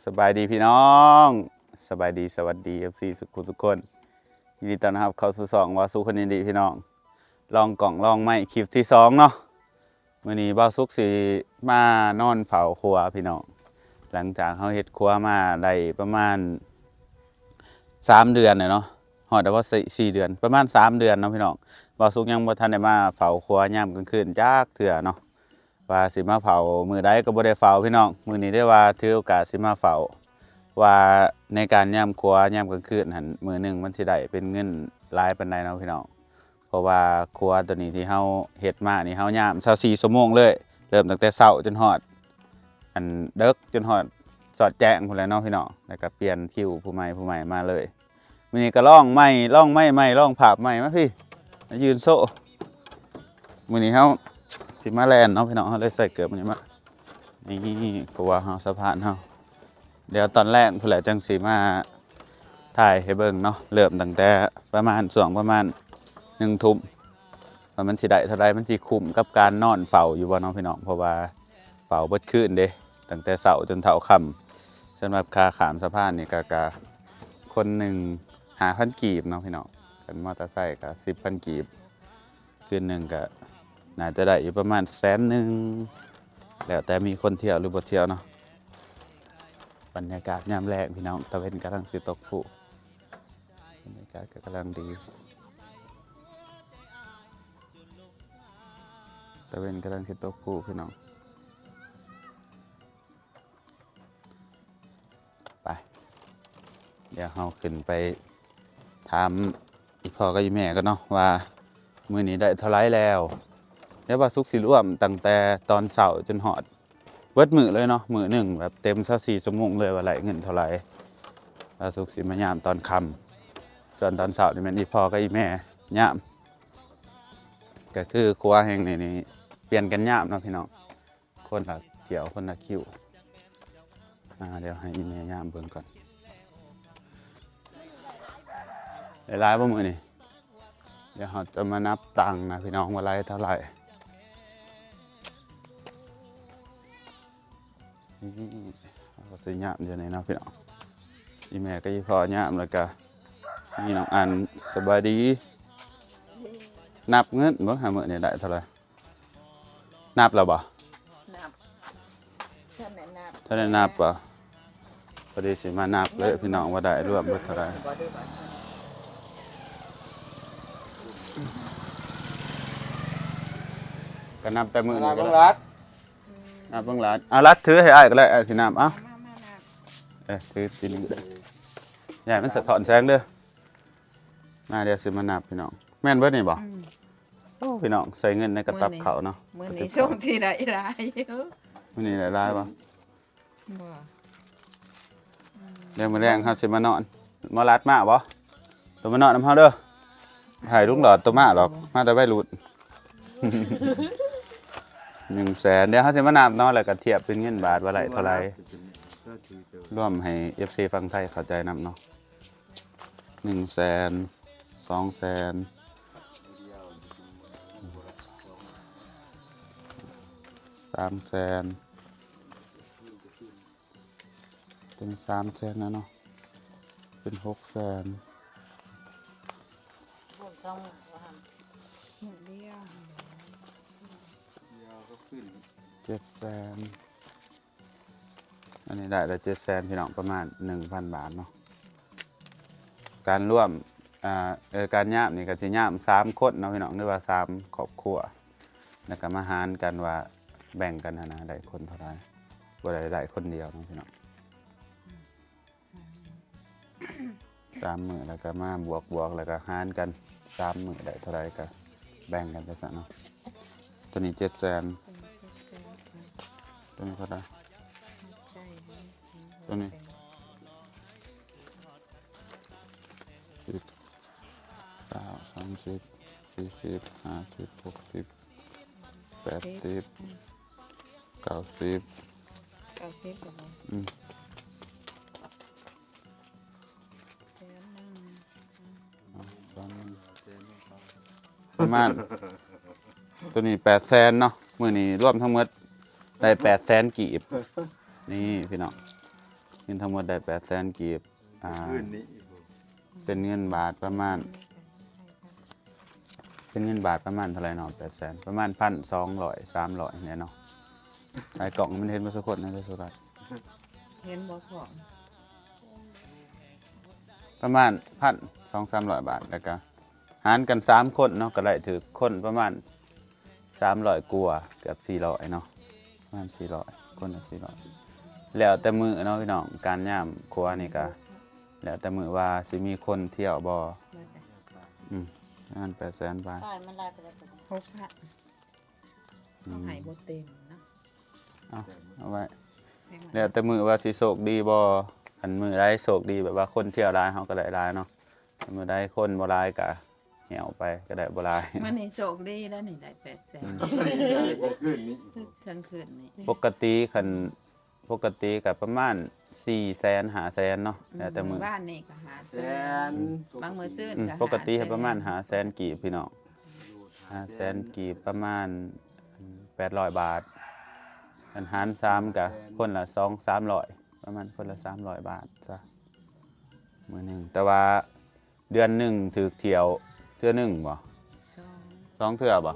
ສະບາຍດີພີ່ນ້ອງ ສະບາຍດີ ສະຫວັດດີ ເອັຟຊີ ສຸກຄົນ ຍິນດີຕ້ອນຮັບເຂົ້າສູ່ຊ່ອງ ເວົ້າສູ່ຄົນຍິນດີພີ່ນ້ອງ ລອງກ້ອງລອງໄມຄລິບທີສອງເນາະ. ມື້ນີ້ບ່າວສຸກຊິມານອນເຝົ້າຄົວພີ່ນ້ອງ ຫຼັງຈາກເຮົາເຮັດຄົວມາໄດ້ປະມານສາມເດືອນແລ້ວເນາະ ຮອດແລ້ວບໍ່ ສີ່ເດືອນ ປະມານສາມເດືອນເນາະພີ່ນ້ອງ. ບ່າວສຸກຍັງບໍ່ທັນໄດ້ມາເຝົ້າຄົວຍາມກາງຄືນຈັກເທື່ອເນາະ ວ່າຊິມາເຝົ້າມື້ໃດກໍບໍ່ໄດ້ເຝົ້າພີ່ນ້ອງ. ມື້ນີ້ໄດ້ວ່າຖືໂອກາດຊິມາເຝົ້າ ວ່າໃນການຍາມຄົວຍາມກາງຄືນຫັ້ນ ມື້ໜຶ່ງມັນຊິໄດ້ເປັນເງິນຫຼາຍປານໃດເນາະພີ່ນ້ອງ. ເພາະວ່າຄົວໂຕນີ້ທີ່ເຮົາເຮັດມານີ້ ເຮົາຍາມຊາວສີ່ຊົ່ວໂມງເລີຍ ເລີ່ມຕັ້ງແຕ່ເຊົ້າຈົນຮອດ ອັນ ເດິກ ຈົນຮອດສອດແຈ້ງພຸ້ນແຫຼະເນາະພີ່ນ້ອງ ແລ້ວກໍປ່ຽນຄິວຜູ້ໃໝ່ ຜູ້ໃໝ່ມາເລີຍ. ມື້ນີ້ກໍລອງໄມ ລອງໄມໃໝ່ ລອງພາບໃໝ່ ມາພີ້ ມາຢືນໂຊ. ມື້ນີ້ເຮົາຊິມາແລ່ນເນາະພີ່ນ້ອງ ເຮົາເລີຍໃສ່ເກີບມື້ນີ້ມາ ນີ້ຄົວເຮົາ ສະພານເຮົາ. ດຽວຕອນແລງພຸ້ນແຫຼະ ຈັ່ງຊິມາຖ່າຍໃຫ້ເບິ່ງເນາະ ເລີ່ມຕັ້ງແຕ່ປະມານ ຊ່ວງປະມານໜຶ່ງທຸ່ມ ວ່າມັນຊິໄດ້ເທົ່າໃດ ມັນຊິຄຸ້ມກັບການນອນເຝົ້າຢູ່ບໍ່ເນາະພີ່ນ້ອງ. ເພາະວ່າເຝົ້າເບິດຄືນເດ້ ຕັ້ງແຕ່ເຊົ້າຈົນເທົ່າຄ່ຳ. ສຳລັບຄ່າຂ້າມສະພານນີ້ກໍ ກໍຄົນໜຶ່ງຫ້າພັນກີບເນາະພີ່ນ້ອງ ຄັນມໍເຕີໄຊກໍສິບພັນກີບ. ຄືນໜຶ່ງກໍໜ້າຈະໄດ້ຢູ່ປະມານແສນໜຶ່ງ ແລ້ວແຕ່ມີຄົນທ່ຽວຫຼືບໍ່ທ່ຽວເນາະ. ບັນຍາກາດຍາມແລງພີ່ນ້ອງ ຕາເວັນກຳລັງຊິຕົກພຸ້ນ ບັນຍາກາດກໍກຳລັງດີ ຕາເວັນກຳລັງຊິຕົກພຸ້ນພີ່ນ້ອງ. ໄປ ດຽວເຮົາຂຶ້ນໄປຖາມອີ່ພໍ່ກັບອີ່ແມ່ກ່ອນເນາະ ວ່າມື້ນີ້ໄດ້ເທົ່າໃດແລ້ວ. ດຽວບ່າວສຸກຊິລວມຕັ້ງແຕ່ຕອນເຊົ້າຈົນຮອດເບິດມື້ເລີຍເນາະ ມື້ໜຶ່ງແບບເຕັມຊາວສີ່ຊົ່ວໂມງເລີຍ ວ່າໄດ້ເງິນເທົ່າໃດ. ບ່າວສຸກຊິມາຍາມຕອນຄ່ຳ ສ່ວນຕອນເຊົ້ານີ້ແມ່ນອີ່ພໍ່ກັບອີ່ແມ່ຍາມ ກໍຄືຄົວແຫ່ງນີ້ນີ້ປ່ຽນກັນຍາມເນາະພີ່ນ້ອງ. ຄົນລະຖ້ຽວ ຄົນລະຄິວ. ອ່າ ດຽວໃຫ້ອີ່ແມ່ຍາມເບິ່ງກ່ອນ ໄດ້ຫຼາຍບໍ່ມື້ນີ້. ດຽວເຮົາຈະມານັບຕັງນະພີ່ນ້ອງ ວ່າໄດ້ເທົ່າໃດ. ນີ້ເຮົາກໍຊິຍາມຢູ່ນີ້ເນາະພີ່ນ້ອງ ອີ່ແມ່ກັບອີ່ພໍ່ຍາມ ແລ້ວກໍມີນ້ອງອັນ. ສະບາຍດີ. ນັບເງິນເບິ່ງຫາມື້ນີ້ໄດ້ເທົ່າໃດ. ນັບແລ້ວບໍ່? ນັບ ທັນໄດ້ນັບ ທັນໄດ້ນັບບໍ່? ພໍດີຊິມານັບເລີຍພີ່ນ້ອງ ວ່າໄດ້ລວມເບິດເທົ່າໃດ. ບໍ່ໄດ້ບັດ ກໍນັບແຕ່ມື້ນີ້ກໍໄດ້. ນັບເບິ່ງລັດ ນັບເບິ່ງລັດ. ເອົາລັດຖືໃຫ້ອ້າຍກໍໄດ້ ອ້າຍຊິນັບ. ເອົາ ມາ ມານັບ. ເອີ ຖືຕີນີ້ກໍໄດ້ ຢ່າໃຫ້ມັນສະທ້ອນແສງເດີ. ມາ ດຽວຊິມານັບພີ່ນ້ອງ. ແມ່ນເບິດນີ້ບໍ່? ອືມ. ໂອ້ ພີ່ນ້ອງ ໃສ່ເງິນໃນກະຕັບເຂົ້າເນາະ. ມື້ນີ້ ກະຕິບເຂົ້າ ສົ່ງທີ່ໄດ້ຫຼາຍຢູ່. ມື້ນີ້ໄດ້ຫຼາຍບໍ່? ບໍ່. ດຽວມື້ແລງເຮົາຊິມານອນ. ໝໍລັດມາບໍ່? ໂຕມານອນນຳເຮົາເດີ. ໃຫ້ລຸງຫຼອດໂຕມາດອກ. ມາແຕ່ໄວລຸ້ນ. ໜຶ່ງແສນ. ດຽວເຮົາຊິມານັບເນາະ ແລ້ວກະທຽບເປັນເງິນບາດວ່າໄດ້ເທົ່າໃດ. ລວມໃຫ້ເອັຟຊີຝັ່ງໄທເຂົ້າໃຈນຳເນາະ. ໜຶ່ງແສນ ສອງແສນ ສາມແສນ ເປັນສາມແສນແລ້ວເນາະ ເປັນຫົກແສນ. ເຈັດແສນ. ອັນນີ້ໄດ້ລະເຈັດແສນພີ່ນ້ອງ ປະມານໜຶ່ງພັນບາດເນາະ. ການລວມ ອ່າ ເອີ ການຍາມນີ້ກໍຊິຍາມສາມຄົນເນາະພີ່ນ້ອງ ຫຼືວ່າສາມຄອບຄົວ ແລ້ວກໍມາຫານກັນວ່າແບ່ງກັນຫັ້ນນະ ໄດ້ຄົນເທົ່າໃດ. ບໍ່ໄດ້ໄດ້ຄົນດຽວເນາະພີ່ນ້ອງ. ສາມມື້ແລ້ວກໍມາບວກໆ ແລ້ວກໍຫານກັນ ສາມມື້ໄດ້ເທົ່າໃດກໍແບ່ງກັນໄປຊະເນາະ. ໂຕນີ້ເຈັດແສນ ໂຕນີ້ເທົ່າໃດ? ໂຕນີ້ ສິບ ຊາວ ສາມສິບ ສີ່ສິບ ຫ້າສິບ ຫົກສິບ ແປດສິບ ເກົ້າສິບ ເກົ້າສິບແລ້ວບໍ່? ອືມ ແສນໜຶ່ງ ປະມານ ໂຕນີ້ແປດແສນເນາະ. ມື້ນີ້ລວມທັງໝົດໄດ້ແປດແສນກີບ. ນີ້ພີ່ນ້ອງ ເງິນທັງໝົດໄດ້ແປດແສນກີບ ອ່າ ຄືນນີ້ອີກບໍ່ ເປັນເງິນບາດປະມານ ເປັນເງິນບາດປະມານເທົ່າໃດເນາະ ແປດແສນ ປະມານພັນສອງຮ້ອຍ ສາມຮ້ອຍນີ້ແຫຼະເນາະ. ຖ່າຍກ້ອງໃຫ້ມັນເຫັນເບິດສູ່ຄົນນະ ສຸລັດ ເຫັນບໍ່ພໍ່? ປະມານພັນສອງສາມຮ້ອຍບາດ ແລ້ວກະຫານກັນສາມຄົນເນາະ ກະໄດ້ຖືກຄົນປະມານສາມຮ້ອຍກວ່າ ເກືອບສີ່ຮ້ອຍເນາະ ປະມານສີ່ຮ້ອຍ ຄົນລະສີ່ຮ້ອຍ ແລ້ວແຕ່ມື້ເນາະພີ່ນ້ອງ. ການຍາມຄົວນີ້ກະແລ້ວແຕ່ມື້ວ່າຊິມີຄົນທ່ຽວບໍ່. ອືມ ປະມານແປດແສນບາດ ປາຍມັນຫຼາຍປານໃດ? ຫົກພັນ ອືມ ເຮົາໃຫ້ບໍ່ເຕັມເນາະ ເອົາ ເອົາໄວ້ ແລ້ວແຕ່ມື້ວ່າຊິໂຊກດີບໍ່. ຄັນມື້ໃດໂຊກດີແບບວ່າຄົນທ່ຽວຫຼາຍ ເຮົາກະໄດ້ຫຼາຍເນາະ. ມື້ໃດຄົນບໍ່ຫຼາຍກະແຫ້ວໄປ ກະໄດ້ບໍ່ຫຼາຍ. ມື້ນີ້ໂຊກດີແລ້ວນີ້ ໄດ້ແປດແສນ ອືມ ເຖິງຄືນນີ້ ເຖິງຄືນນີ້. ປົກກະຕິຄັນ ປົກກະຕິກະປະມານສີ່ແສນ ຫ້າແສນເນາະ ອືມ ແລ້ວແຕ່ມື້. ວານນີ້ກະຫ້າແສນ ບາງມື້ຊືນກະ ອືມ ປົກກະຕິປະມານຫ້າແສນກີບພີ່ນ້ອງ ຫ້າແສນກີບ ປະມານແປດຮ້ອຍບາດ. ອັນຫານສາມກະຄົນລະສອງສາມຮ້ອຍ ປະມານຄົນລະສາມຮ້ອຍບາດຊະ ມື້ໜຶ່ງ. ແຕ່ວ່າ ເດືອນໜຶ່ງຖືກທ່ຽວເທື່ອໜຶ່ງບໍ່? ສອງ ສອງເທື່ອບໍ່?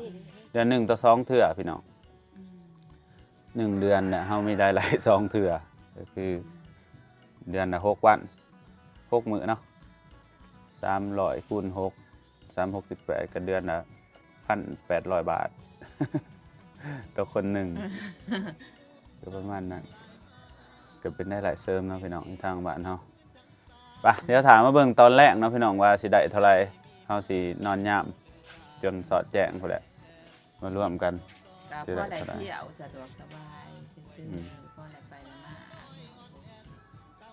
ເດືອນໜຶ່ງຕໍ່ສອງເທື່ອພີ່ນ້ອງ. ອືມ ໜຶ່ງເດືອນນະ ເຮົາມີລາຍໄດ້ສອງເທື່ອ ກະຄືເດືອນລະຫົກວັນ ຫົກມື້ເນາະ ສາມຮ້ອຍຄູນຫົກ ສາມຫົກສິບແປດ ກະເດືອນລະ ພັນແປດຮ້ອຍບາດ ຕໍ່ຄົນໜຶ່ງ ກະປະມານນັ້ນ ກະເປັນລາຍໄດ້ເສີມເນາະພີ່ນ້ອງ ທາງບ້ານເຮົາ. ໄປ ດຽວຖ້າມາເບິ່ງຕອນແລງເນາະພີ່ນ້ອງ ວ່າຊິໄດ້ເທົ່າໃດ ເຮົາຊິນອນຍາມຈົນສອດແຈ້ງພຸ້ນແຫຼະ ມາລວມກັນ ກະພໍໄດ້ທ່ຽວສະດວກສະບາຍຊື່ໆ ອືມ ພໍໄດ້ໄປມາ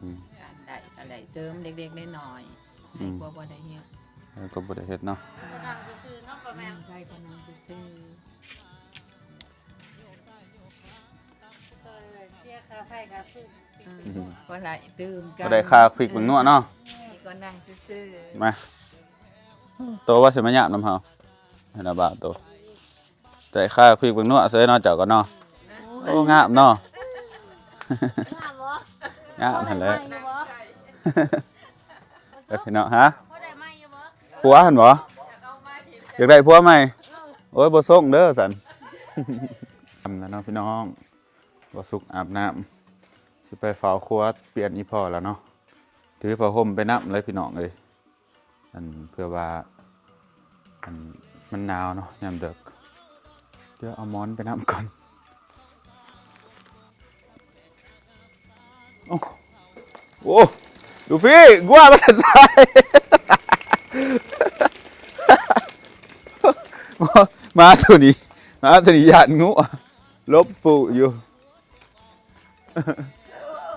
ອືມ ການໄດ້ກະໄດ້ເສີມເລັກໆນ້ອຍໆ ໃຜກະບໍ່ໄດ້ເຮັດ ໃຜກະບໍ່ໄດ້ເຮັດເນາະ ນັ່ງຊື່ໆເນາະ ອືມ ໃຜກະນັ່ງຊື່ໆ. ເສຍຄ່າໄຟກະຊື້ ອືມ ບໍ່ໄດ້ຕື່ມກັນ ບໍ່ໄດ້ຄ່າພິກແປ້ງນົວເນາະ ເອີ ກະນັ່ງຊື່ໆ ມາ ໂຕວ່າຊິມາຍາມນຳເຮົາ ເຫັນລະບ່າວໂຕ ໄດ້ຄ່າພິກແປ້ງນົວເສີຍເນາະ ເຈົ້າກະເນາະ ໂອ້ ງາມເນາະ ງາມບໍ່? ງາມຫັ້ນແຫຼະ ໄດ້ໃໝ່ຢູ່ບໍ່? ເອີ ພີ່ນ້ອງ ຮະ? ຜົວໄດ້ໃໝ່ຢູ່ບໍ່? ຜົວຫັ້ນບໍ່? ຢາກໄດ້ຜົວໃໝ່? ເອີ ໂອ້ຍ ບໍ່ສົ່ງເດີຊັ້ນ ຄ່ຳແລ້ວເນາະພີ່ນ້ອງ ບ່າວສຸກອາບນ້ຳ ຊິໄປເຝົ້າຄົວ ປ່ຽນອີ່ພໍ່ລະເນາະ ຖືຜ້າຫົ່ມໄປນຳເລີຍພີ່ນ້ອງເອີຍ ອັນ ເພື່ອວ່າ ອັນ ມັນໜາວເນາະ ຍາມເດິກ ດຽວເອົາໝອນໄປນຳກ່ອນ. ໂອ້ ໂອ້ ລູຟີ້ ງົວມາແຕ່ໃສ? ໝາໂຕນີ້ ໝາໂຕນີ້ຢ້ານງົວ ຫຼົບປູຢູ່.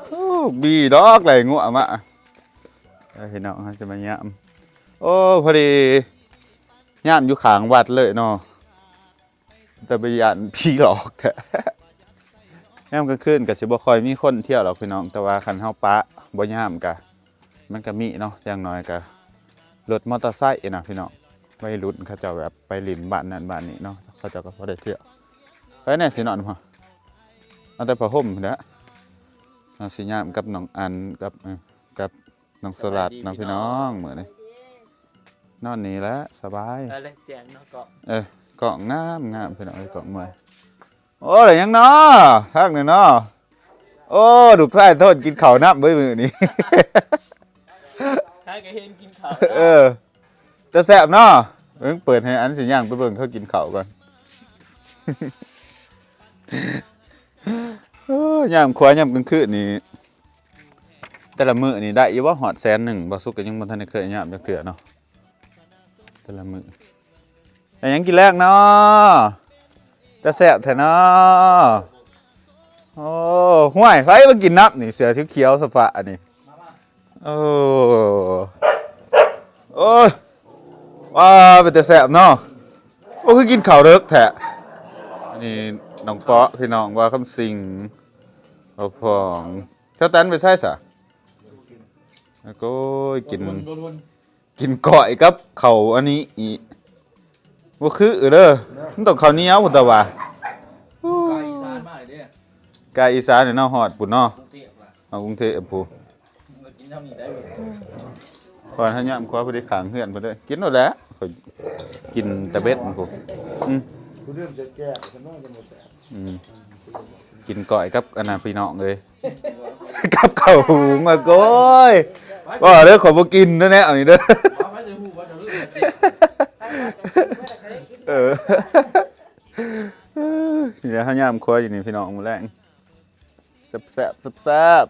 ໂອ້ ບີດອກໄລ່ງົວມາ ເອີ ພີ່ນ້ອງ ເຮົາຈະມາຍາມ ໂອ້ ພໍດີຍາມຢູ່ຂ້າງວັດເລີຍເນາະ ແຕ່ໄປຢ້ານຜີຫຼອກແທ້ ຍາມກາງຄືນກະຊິບໍ່ຄ່ອຍມີຄົນທ່ຽວດອກພີ່ນ້ອງ ແຕ່ວ່າຄັນເຮົາປະບໍ່ຍາມກະ ມັນກະມີເນາະ ຢ່າງໜ້ອຍກະລົດມໍເຕີໄຊນະພີ່ນ້ອງ ໄວລຸ້ນເຂົາເຈົ້າແບບໄປຫຼິ້ນບ້ານນັ້ນບ້ານນີ້ເນາະ ເຂົາເຈົ້າກະພໍໄດ້ທ່ຽວ. ໄປແດ່ຊິນອນ ເອົາແຕ່ຜ້າຫົ່ມພຸ້ນແຫຼະ ເຮົາຊິຍາມກັບນ້ອງອັນ ກັບ ເອີ ກັບນ້ອງສະຫຼັດເນາະພີ່ນ້ອງ ມື້ນີ້ນອນນີ້ແຫຼະສະບາຍ ໄດ້ແຈ້ງເນາະ ເກາະ ເອີ ເກາະງາມໆ ພີ່ນ້ອງເອີຍ ເກາະເມື່ອຍ. ໂອ້ ໄດ້ຫຍັງເນາະ ຄັກແດ່ເນາະ ໂອ້ ລູກຊາຍໂທນກິນເຂົ້ານຳເວີຍມື້ນີ້ ຫາກະເຫັນກິນເຂົ້າ ເອີ ແຕ່ແຊບເນາະ ເບິ່ງ ເປີດໃຫ້ອັນຊິຍ່າງໄປເບິ່ງເຂົາກິນເຂົ້າກ່ອນ ໂອ້ ຍາມຄົວຍາມກາງຄືນນີ້ ແຕ່ລະມື້ນີ້ໄດ້ຢູ່ບໍ່ ຮອດແສນໜຶ່ງ ບ່າວສຸກກະຍັງບໍ່ທັນໄດ້ເຄີຍຍາມຈັກເທື່ອເນາະ ແຕ່ລະມື້. ໄດ້ຫຍັງກິນແລງເນາະ ຕາແຊບແທ້ເນາະ ໂອ້ ຫ້ວຍ ໃຜມາກິນນ້ຳນີ້ ເສື້ອຂຽວໆ ສະຟ້າອັນນີ້ ໂອ້ ໂອ້ຍ ວ້າ ເປັນຕາແຊບເນາະ ໂອ້ ຄືກິນເຂົ້າເດິກແທ້ ອັນນີ້ນ້ອງເປາະ ພີ່ນ້ອງ ບ່າວຄຳສິງ ບ່າວພອງ ຊາວແຕນໄປໃສສະ ໂອ້ຍ ກິນ ກິນກ້ອຍກັບເຂົ້າອັນນີ້ອີກ ບໍ່ຄືເດີ ມັນຕ້ອງເຂົ້າໜຽວພຸ້ນຕາວ່າ ໄກ່ອີສານມາເລີຍເດ້ ໄກ່ອີສານນີ້ເນາະ ຮອດພຸ້ນເນາະ ກຸງເທບລະ ມາກຸງເທບພຸ້ນ ມັນກໍກິນເທົ່ານີ້ໄດ້ເວີຍ ອືມ ຂ້ອຍໃຫ້ຍາມຄົວພໍດີຂ້າງເຮືອນພຸ້ນເດີ ກິນໂລດແຫຼະ ຂ້ອຍກິນແຕ່ເບັດພຸ້ນ ອືມ ຜູ້ເລື່ອງຈະແກ່ ສະນ້ອຍຈະບໍ່ແຕກ ອືມ ກິນກ້ອຍກັບອັນນັ້ນພີ່ນ້ອງເອີຍ ກັບເຂົ້າຫຸງ ໂອ້ຍ ວ່າເດີ ຂ້ອຍບໍ່ກິນເດີແນວນີ້ເດີ ເອີ ນີ້ແຫຼະ ເຮົາຍາມຄົວຢູ່ນີ້ພີ່ນ້ອງ ມື້ແລງ ແຊບໆ ແຊບ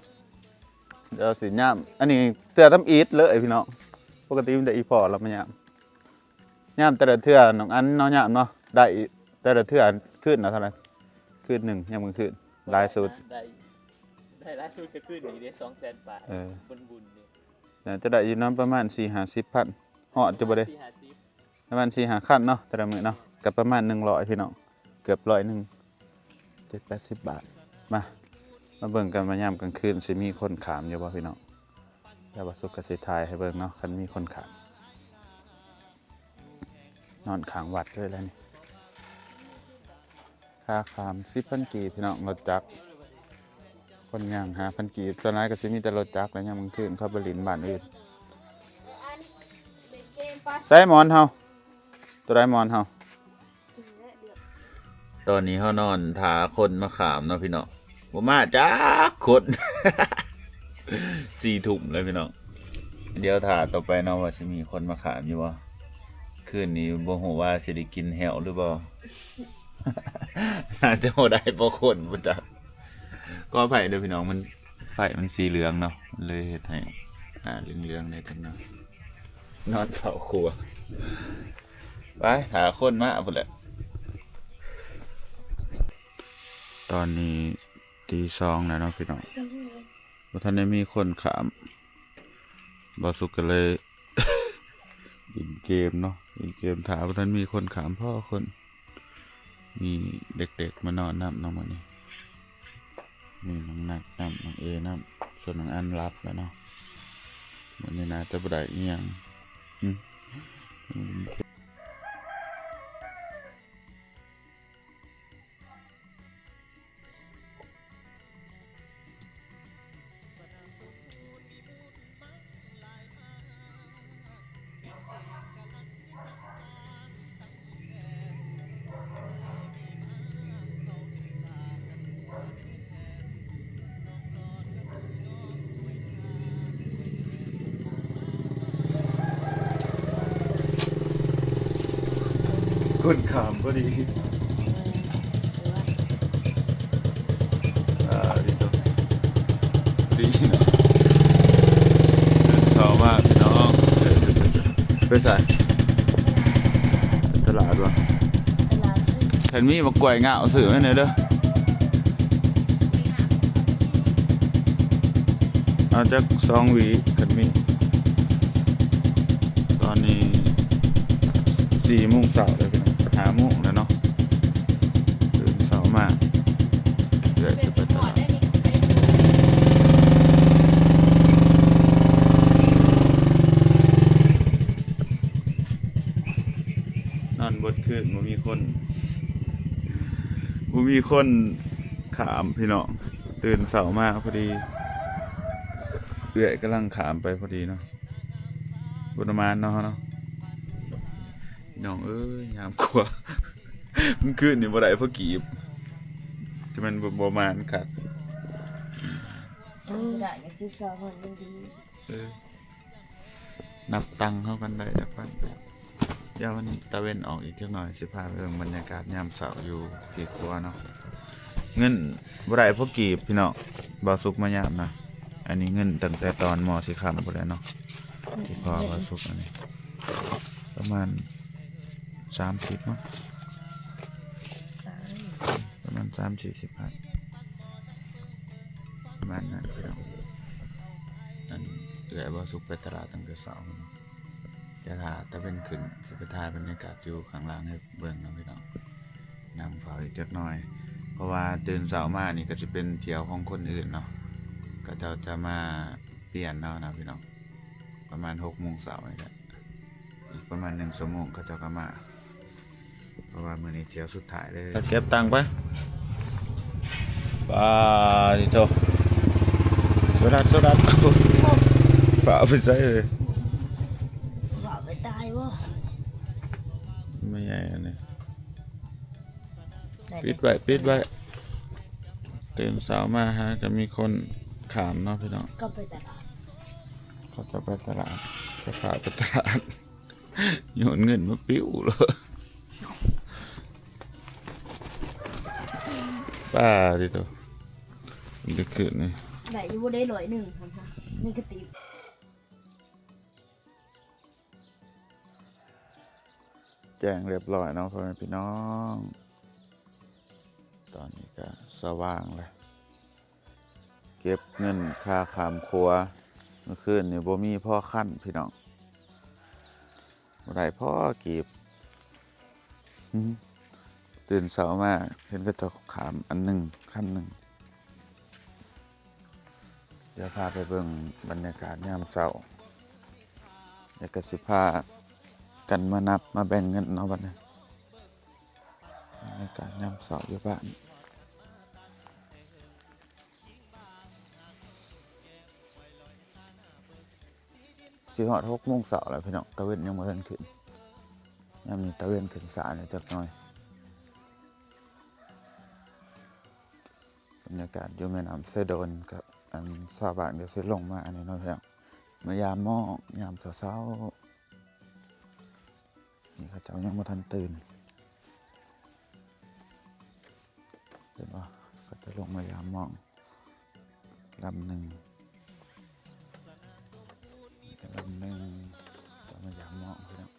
ໆ ດຽວຊິຍາມ ອັນນີ້ເທື່ອທຳອິດເລີຍພີ່ນ້ອງ ປົກກະຕິມີແຕ່ອີ່ພໍ່ລາວມາຍາມ ຍາມແຕ່ລະເທື່ອ ນ້ອງອັນເນາະ ຍາມເນາະ ໄດ້ແຕ່ລະເທື່ອ ຄືນລະເທົ່າໃດ? ຄືນໜຶ່ງ ຍາມກາງຄືນ ຫຼາຍສຸດ ໄດ້ ໄດ້ຫຼາຍສຸດກໍຄືນນີ້ເດ້ ສອງແສນປາຍ ເອີ ບຸນໆ ນີ້ ໜ້າຈະໄດ້ຢູ່ນຳປະມານສີ່ຫ້າສິບພັນ ຮອດຢູ່ບໍ່ເດ? ປະມານສີ່ຫ້າສິບ ປະມານສີ່ຫ້າຄັນເນາະ ແຕ່ລະມື້ເນາະ ກໍປະມານໜຶ່ງຮ້ອຍພີ່ນ້ອງ ເກືອບຮ້ອຍໜຶ່ງ ເຈັດແປດສິບບາດ ມາ ມາເບິ່ງກັນວ່າຍາມກາງຄືນຊິມີຄົນຂ້າມຢູ່ບໍ່ພີ່ນ້ອງ ແລ້ວບ່າວສຸກກໍຊິຖ່າຍໃຫ້ເບິ່ງເນາະ ຄັນມີຄົນຂ້າມ ນອນຂ້າງວັດເລີຍແຫຼະນີ້ ຄ່າຂ້າມສິບພັນກີບພີ່ນ້ອງ ລົດຈັກ ຄົນຍ່າງຫ້າພັນກີບ ສ່ວນຫຼາຍກໍຊິມີແຕ່ລົດຈັກແຫຼະ ຍາມກາງຄືນເຂົາໄປຫຼິ້ນບ້ານອື່ນ ໃສໝອນເຮົາ? ຕົວໃດໝອນເຮົາ? ຕອນນີ້ເຮົານອນຖ້າຄົນມາຂ້າມເນາະພີ່ນ້ອງ ບໍ່ມາຈັກຄົນ ສີ່ທຸ່ມແລ້ວພີ່ນ້ອງ ດຽວຖ້າຕໍ່ໄປເນາະ ວ່າຊິມີຄົນມາຂ້າມຢູ່ບໍ່ ຄືນນີ້ບໍ່ຮູ້ວ່າຊິໄດ້ກິນແຫ້ວຫຼືບໍ່ ໜ້າຈະບໍ່ໄດ້ ເພາະຄົນບໍ່ຈັກ ຂໍອະໄພເດີພີ່ນ້ອງ ມັນ ໄຟມັນສີເຫຼືອງເນາະ ມັນເລີຍເຮັດໃຫ້ໜ້າເຫຼືອງໆແດ່ຈັກໜ້ອຍ ນອນເຝົ້າຄົວ ໄປຖ້າຄົນມາພຸ້ນແຫຼະ ຕອນນີ້ຕີສອງແລ້ວເນາະພີ່ນ້ອງ ບໍ່ທັນໄດ້ມີຄົນຂ້າມ ບ່າວສຸກກໍເລີຍຫຼິ້ນເກມເນາະ ຫຼິ້ນເກມຖ້າບໍ່ທັນມີຄົນຂ້າມພໍຄົນ ມີເດັກໆມານອນນຳເນາະມື້ນີ້ ມີນ້ອງນັດນຳ ນ້ອງເອນຳ ສ່ວນນ້ອງອັນຫຼັບແລ້ວເນາະ ມື້ນີ້ໜ້າຈະບໍ່ໄດ້ອີ່ຫຍັງ ອືມ. ຄົນຂ້າມພໍດີ ອ່າ ດີຕົວ ດີເນາະ ເດີນເຂົ້າມາພີ່ນ້ອງ ໄປໃສ? ຕະຫຼາດວະ ຕະຫຼາດ ຄັນມີບັກກ້ວຍງາວຊື້ໃຫ້ແດ່ເດີ. ເອົາຈັກສອງຫວີ ຄັນມີ. ຕອນນີ້ສີ່ໂມງເຊົ້າແລ້ວພີ່ນ້ອງ ຫ້າໂມງແລ້ວເນາະ ຕື່ນເຊົ້າມາ ເອື້ອຍຊິໄປຕະຫຼາດ ນອນເບິດຄືນ ບໍ່ມີຄົນ ບໍ່ມີຄົນຂ້າມພີ່ນ້ອງ. ຕື່ນເຊົ້າມາພໍດີ ເອື້ອຍກຳລັງຂ້າມໄປພໍດີເນາະ ບຸນມານເນາະ ເນາະ ພີ່ນ້ອງເອີຍ ຍາມຂົວ ມື້ຄືນນີ້ບໍ່ໄດ້ພໍກີບ ຈະແມ່ນບໍ່ ບໍ່ມານຄັກ ເອີ ໄດ້ສິບສອງຄົນຍັງດີ ເອີ. ນັບຕັງເຮົາກັນໄດ້ຈັກພັນ. ດຽວມັນຕາເວັນອອກອີກຈັກໜ້ອຍ ຊິພາໄປເບິ່ງບັນຍາກາດຍາມເຊົ້າຢູ່ທີ່ຄົວເນາະ. ເງິນບໍ່ໄດ້ພໍກີບພີ່ນ້ອງ ບ່າວສຸກມາຍາມນະ. ອັນນີ້ເງິນຕັ້ງແຕ່ຕອນໝໍ້ຊິຄ່ຳພຸ້ນແຫຼະເນາະ ທີ່ພໍ່ບ່າວສຸກ. ອັນນີ້ປະມານສາມສິບເນາະ ປະມານສາມສີ່ສິບພັນ ປະມານນັ້ນພີ່ນ້ອງ. ອັນເອື້ອຍບ່າວສຸກໄປຕະຫຼາດຕັ້ງແຕ່ເຊົ້າ ດຽວຖ້າຕາເວັນຂຶ້ນ ຊິໄປຖ່າຍບັນຍາກາດຢູ່ຂ້າງລ່າງໃຫ້ເບິ່ງເນາະພີ່ນ້ອງ. ນຳຟ້າວອີກຈັກໜ້ອຍ ເພາະວ່າຕື່ນເຊົ້າມານີ້ກໍຊິເປັນຖ້ຽວຂອງຄົນອື່ນເນາະ ເຂົາເຈົ້າຈະມາປ່ຽນເຮົານະພີ່ນ້ອງ. ປະມານຫົກໂມງເຊົ້ານີ້ແຫຼະ ອີກປະມານໜຶ່ງຊົ່ວໂມງເຂົາເຈົ້າກໍມາ ເພາະວ່າມື້ນີ້ຖ້ຽວສຸດທ້າຍເລີຍ. ເກັບຕັງໄປ ປາດໂທ ເ ສະຫຼັດ ສະຫຼັດ ຟ້າວໄປໃສເອີຍ? ວ່າໄປຕາຍບໍ່? ແມ່ໃຫຍ່ອັນນີ້ ໄດ້ ປິດໄວ້ ປິດໄວ້. ຕື່ນເຊົ້າມາຫາກໍມີຄົນຂ້າມເນາະພີ່ນ້ອງ ກໍໄປຕະຫຼາດ ເຂົາເຈົ້າໄປຕະຫຼາດ ກໍພາໄປຕະຫຼາດ ໂຍນເງິນມາປິວເລີຍ ປ້າຕິໂຕ ມື້ຄືນນີ້ ໄດ້ຢູ່ບໍ່ໄດ້ ຮ້ອຍໜຶ່ງຫັ້ນ ນີ້ກະຕິບ. ແຈ້ງຮຽບຮ້ອຍເນາະ ພໍ່ແມ່ພີ່ນ້ອງ ຕອນນີ້ກະສະຫວ່າງແລ້ວ ເກັບເງິນຄ່າຂ້າມຂົວ ມື້ຄືນນີ້ບໍ່ມີພໍຄັນພີ່ນ້ອງ ບໍ່ໄດ້ພໍກີບ ຕື່ນເຊົ້າມາເຫັນເຂົາເຈົ້າຂ້າມອັນໜຶ່ງ ຄັນໜຶ່ງ. ດຽວພາໄປເບິ່ງບັນຍາກາດຍາມເຊົ້າ ແລ້ວກໍຊິພາກັນມານັບມາແບ່ງເງິນເນາະບັດນີ້ ບັນຍາກາດຍາມເຊົ້າຢູ່ບ້ານ ຊິຮອດຫົກໂມງເຊົ້າແລ້ວພີ່ນ້ອງ ຕາເວັນຍັງບໍ່ທັນຂຶ້ນ ຍາມນີ້ຕາເວັນຂຶ້ນຊ້າແດ່ຈັກໜ້ອຍ. ບັນຍາກາດຢູ່ແມ່ນ້ຳເຊໂດນກັບອັນຊາວບ້ານກໍຊິລົງມາອັນນີ້ເນາະພີ່ນ້ອງ ມາຢາມມອງຍາມເຊົ້າໆ ນີ້ເຂົາເຈົ້າຍັງບໍ່ທັນຕື່ນ ເຫັນບໍ່ ເຂົາເຈົ້າລົງມາຢາມມອງ ລຳໜຶ່ງ ນີ້ກໍລຳໜຶ່ງ ເຈົ້າມາຢາມມອງພີ່ນ້ອງ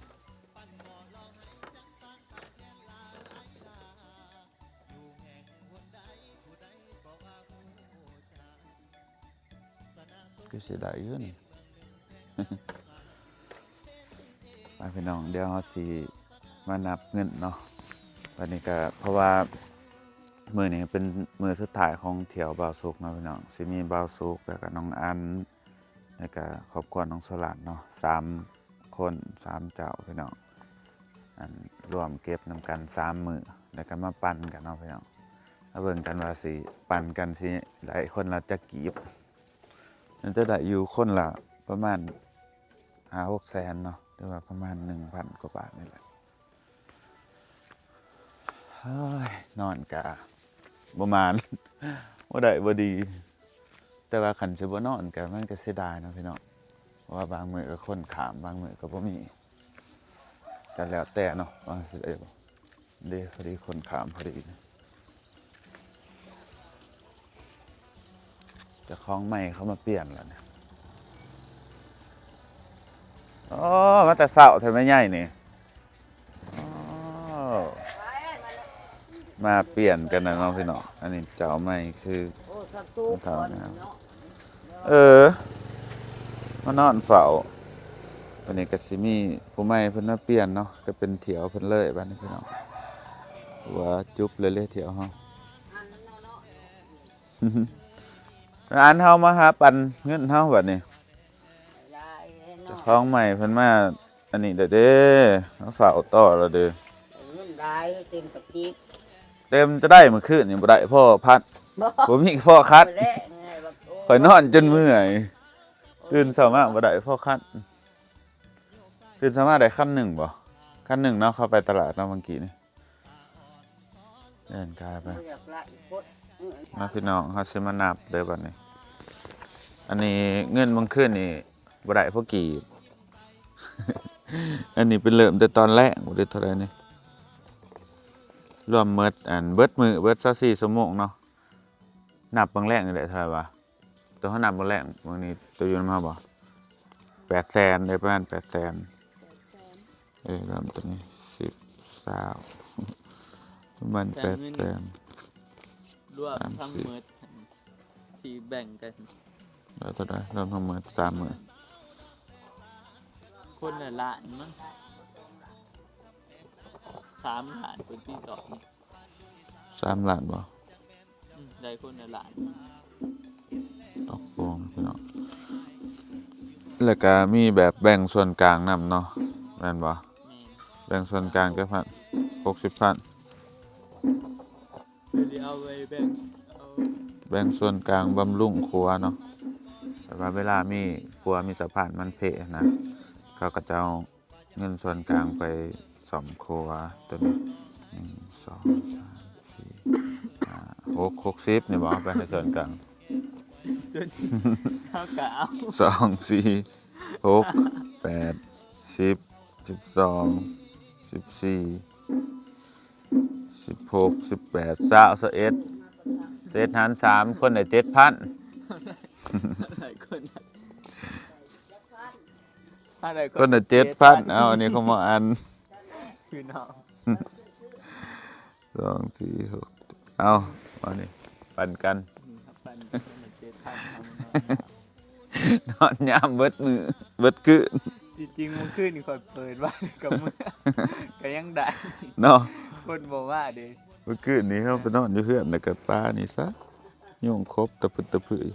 ຄືຊິໄດ້ຢູ່ນີ້ ມາພີ່ນ້ອງ ດຽວເຮົາຊິມານັບເງິນເນາະ ບັດນີ້ກໍເພາະວ່າມື້ນີ້ເປັນມື້ສຸດທ້າຍຂອງທ່ຽວບ່າວສຸກເນາະພີ່ນ້ອງ ຊິມີບ່າວສຸກ ແລ້ວກໍນ້ອງອັນ ແລ້ວກະຄອບຄົວນ້ອງສະຫຼາດເນາະ ສາມຄົນ ສາມເຈົ້າພີ່ນ້ອງ ອັນລວມເກັບນຳກັນສາມມື້ ແລ້ວກະມາປັ່ນກັນເນາະພີ່ນ້ອງ ມາເບິ່ງກັນວ່າຊິປັ່ນກັນຊິໄດ້ຄົນລະຈັກກີບ ມັນຈະໄດ້ຢູ່ຄົນລະປະມານຫ້າຫົກແສນເນາະ ຫຼືວ່າປະມານໜຶ່ງພັນກວ່າບາດນີ້ແຫຼະ. ເຮີ້ຍ ນອນກະບໍ່ໝານ ບໍ່ໄດ້ບໍ່ດີ ແຕ່ວ່າຄັນຊິບໍ່ນອນກະມັນກະເສຍດາຍເນາະພີ່ນ້ອງ ເພາະວ່າບາງມື້ກະຄົນຂ້າມ ບາງມື້ກະບໍ່ມີ ກະແລ້ວແຕ່ເນາະວ່າຊິໄດ້ບໍ່ ເດ້ ພໍດີຄົນຂ້າມພໍດີ. ເຈົ້າຂອງໃໝ່ເຂົາມາປ່ຽນແລ້ວນີ້ ໂອ້ ມາແຕ່ເຊົ້າແທ້ແມ່ໃຫຍ່ນີ້ ໂອ້ ມາປ່ຽນກັນນະເນາະພີ່ນ້ອງ ອັນນີ້ເຈົ້າໃໝ່ຄື ໂອ້ ເຖົ້ານາງ ເອີ ມານອນເຝົ້າ ບັດນີ້ກໍຊິມີຜູ້ໃໝ່ເພິ່ນມາປ່ຽນເນາະ ກໍເປັນຖ້ຽວເພິ່ນເລີຍບັດນີ້ພີ່ນ້ອງ ວ່າຈຸບເລີຍເລີຍຖ້ຽວເຮົາ. ອັນເຮົາມາຫາປັນເງິນເຮົາບັດນີ້ ເຈົ້າຂອງໃໝ່ເພິ່ນມາອັນນີ້ແລ້ວເດ້ ມາເຝົ້າຕໍ່ແລ້ວເດ້ ເງິນຫຼາຍເຕັມກະຕິກ ເຕັມຈະໄດ້ມື້ຄືນນີ້ບໍ່ໄດ້ພໍພັນ ບໍ່ ບໍ່ມີພໍຄັນ ຂ້ອຍນອນຈົນເມື່ອຍ ຕື່ນເຊົ້າມາບໍ່ໄດ້ພໍຄັນ ຕື່ນເຊົ້າມາໄດ້ຄັນໜຶ່ງບໍ່ ຄັນໜຶ່ງເນາະ ເຂົ້າໄປຕະຫຼາດເນາະ ເມື່ອກີ້ນີ້. ເດີນກາຍໄປ ມາພີ່ນ້ອງ ເຮົາຊິມານັບເດີບັດນີ້ ອັນນີ້ເງິນມື້ຄືນນີ້ບໍ່ໄດ້ພໍກີບ ອັນນີ້ເປັນເລີ່ມແຕ່ຕອນແລງບໍ່ໄດ້ເທົ່າໃດນີ້ ລວມໝົດ ອັນເບິດມື້ເບິດຊາວສີ່ຊົ່ວໂມງເນາະ ນັບເບິ່ງແລງນີ້ໄດ້ເທົ່າໃດວະ? ໂຕເຮົານັບມື້ແລງມື້ນີ້ ໂຕຢູ່ນຳເຮົາບໍ່? ແປດແສນ ໄດ້ປະມານແປດແສນ ເອີ ເລີ່ມໂຕນີ້ ສິບ ຊາວ ປະມານແປດແສນ ແຕ່ເງິນລວມທັງໝົດທີ່ແບ່ງກັນ ໄດ້ເທົ່າໃດ? ລວມທັງໝົດສາມມື້ ຄົນລະລ້ານມັ້ງ ສາມລ້ານ ຄົນຕິດຕໍ່ ສາມລ້ານບໍ່? ອືມ ໄດ້ຄົນລະລ້ານ ຕອກລົງພີ່ນ້ອງ ແລ້ວກະມີແບບແບ່ງສ່ວນກາງນຳເນາະ ແມ່ນບໍ່? ແມ່ນ ແບ່ງສ່ວນກາງຈັກພັນ? ຫົກສິບພັນ ເດີ ເອົາໄວ້ແບ່ງ ເອົາ ແບ່ງສ່ວນກາງບຳລຸງຄົວເນາະ ວ່າເວລາມີຄົວມີສະພານມັນເພະນະ ເຂົາກໍຈະເອົາເງິນສ່ວນກາງໄປສ້ອມຄົວໂຕນີ້ ໜຶ່ງ ສອງ ສາມ ສີ່ ຫ້າ ຫົກ ຫົກສິບນີ້ບໍ່ ເອົາໄປໃຫ້ສ່ວນກາງ ເຮົາກໍເອົາ ສອງ ສີ່ ຫົກ ແປດ ສິບ ສິບສອງ ສິບສີ່ ສິບຫົກ ສິບແປດ ຊາວ ຊາວເອັດ ເຈັດຫານສາມ ຄົນໄດ້ເຈັດພັນ ຫຼາຍຄົນ ຄົນລະເຈັດພັນ ເອົາ ອັນນີ້ຂອງໝໍອັນ ພີ່ນ້ອງ ສອງ ສີ່ ຫົກ ເອົາ ອັນນີ້ປັນກັນ ປັນກັນ ຄົນລະເຈັດພັນ ນອນຍາມເບິດມື້ເບິດຄືນ ທີ່ຈິງມື້ຄືນນີ້ຂ້ອຍເປີດໄວ້ກໍເມື່ອ ກໍຍັງໄດ້ເນາະ ຄົນບໍ່ມາເດ້ ມື້ຄືນນີ້ເຮົາໄປນອນຢູ່ເຮືອນ ແລ້ວກໍປານີ້ຊະ ຍຸງຄົບຕະພຶດຕະພຶຍ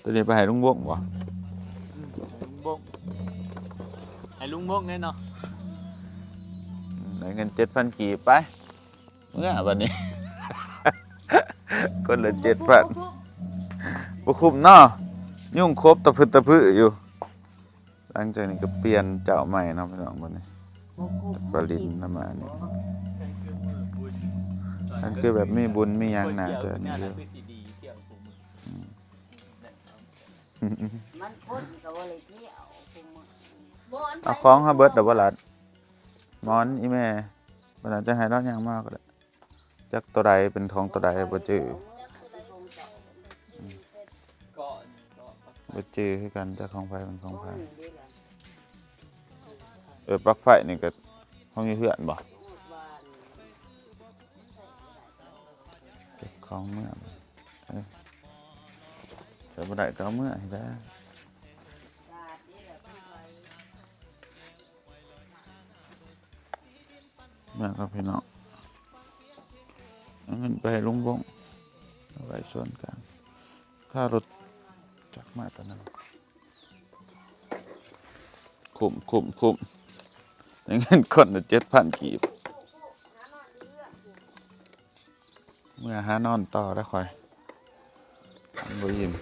ໂຕນີ້ໄປໃຫ້ລຸງວົງບໍ່? ອືມ ໃຫ້ລຸງວົງ ໃຫ້ລຸງວົງແດ່ເນາະ ອືມ ໄດ້ເງິນເຈັດພັນກີບ ໄປ ເມືອບັດນີ້ ຄົນລະເຈັດພັນ ບໍ່ຄຸ້ມເນາະ ຍຸງຄົບຕະພຶດຕະພຶຍຢູ່ ຫຼັງຈາກນີ້ກໍປ່ຽນເຈົ້າໃໝ່ເນາະພີ່ນ້ອງ ບັດນີ້ ປາລິນນຳມານີ້ ອັນຄືແບບມີບຸນມີຫຍັງໜ້າຈະນີ້ຢູ່ ມັນຄົນກໍບໍ່ໄດ້ທ່ຽວ ເອົາຂອງເຮົາເບິດແລ້ວບໍ່ລະ ໝອນອີ່ແມ່ ບັດນັ້ນຈະໃຫ້ລາວຍ່າງມາກໍໄດ້ ຈັກໂຕໃດເປັນຂອງໂຕໃດບໍ່ຈື່ ອືມ ບໍ່ຈື່ຄືກັນ ຈັກຂອງໃຜເປັນຂອງໃຜ ເອີ ປັກໄຟນີ້ກໍຂອງຢູ່ເຮືອນບໍ່? ເກັບຂອງເມືອ ເອີ ໃຊ້ບໍ່ໄດ້ກໍເອົາເມືອໃຫ້ແດ່. ມາຄັບພີ່ນ້ອງ ເອົາເງິນໄປໃຫ້ລຸງບົ້ງ ເອົາໄວ້ສ່ວນກາງ ຄ່າລົດຈັກມາຕອນນັ້ນ ຄຸ້ມ ຄຸ້ມ ຄຸ້ມ ໄດ້ເງິນຄົນລະເຈັດພັນກີບ ເມືອຫານອນຕໍ່ແລ້ວຂ້ອຍ ມັນບໍ່ອີ່ມ